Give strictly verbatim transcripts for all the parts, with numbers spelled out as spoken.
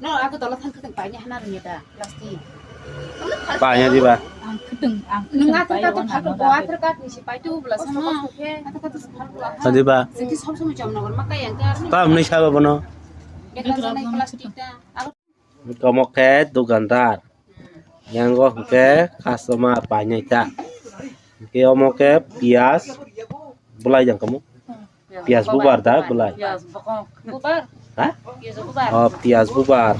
No, aku tolo thang khwtwng paina hana rwngya da, plastic. Paina diba? Ang khwtwng, ang khwtwng. Nung athar ka to phaklo bo athar ka ni si pai tu bla sama. Athar ka to phaklo. Adiba? Singki sob sob jom nogor ma kaya ang kar ni. Tam ni saba bono. Dekla jana plastic da. Omo khe dukandar. Yango hwnkhe customer painai ta. Hwnkhe omo khe piyaj, bwlai jang kamo. Piyaj bubar da bwlai. Piyaj bokong. Bubar? Ha? Piyaj bubar. Oh, piyaj bubar.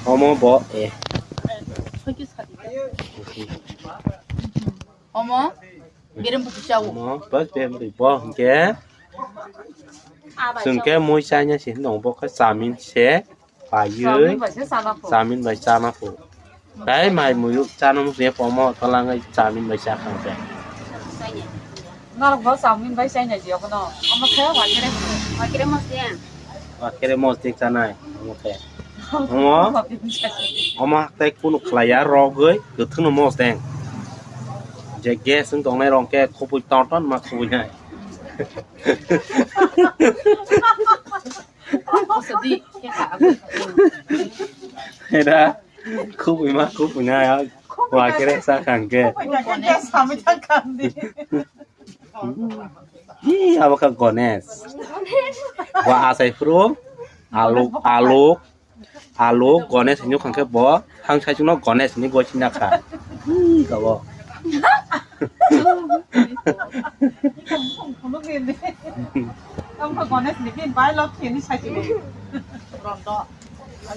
Omo bo, eh. Omo berem buku chao. Omo, bas berem buku bo hwnkhe. Chwng khe mui chaina se hinwi tongo, bo khe chamin se. Paiwi. Chowmin bai se chana pho. Chowmin bai chana pho. Tai mai muyuk chana mung se pomo twlangwi chowmin bai cha khang se. Norok bo chowmin bai chaina ji obono. Omo khe wakere. Wakere mosde. Wakere mosde chanai. Omo khe. Omo. Omo haktai kunu khlaiya rogwi kwthwngno mosdeng. Je gas wng tongnai rong khe khobwi ton ton ma khobwi nai. Era, khubui ma khubui na ya. Wakere sa khangke. Hi, abo kha Ganesh. Wa asai phuru, aluk, aluk, aluk, Ganesh hinwi khangke bo. Thang sai chwngno Ganesh hinwi goi sina kha. Hi, kabo. Tamo Ganesh ni bin bai lok khini sai chini. Rondo.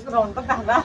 Rondo dada.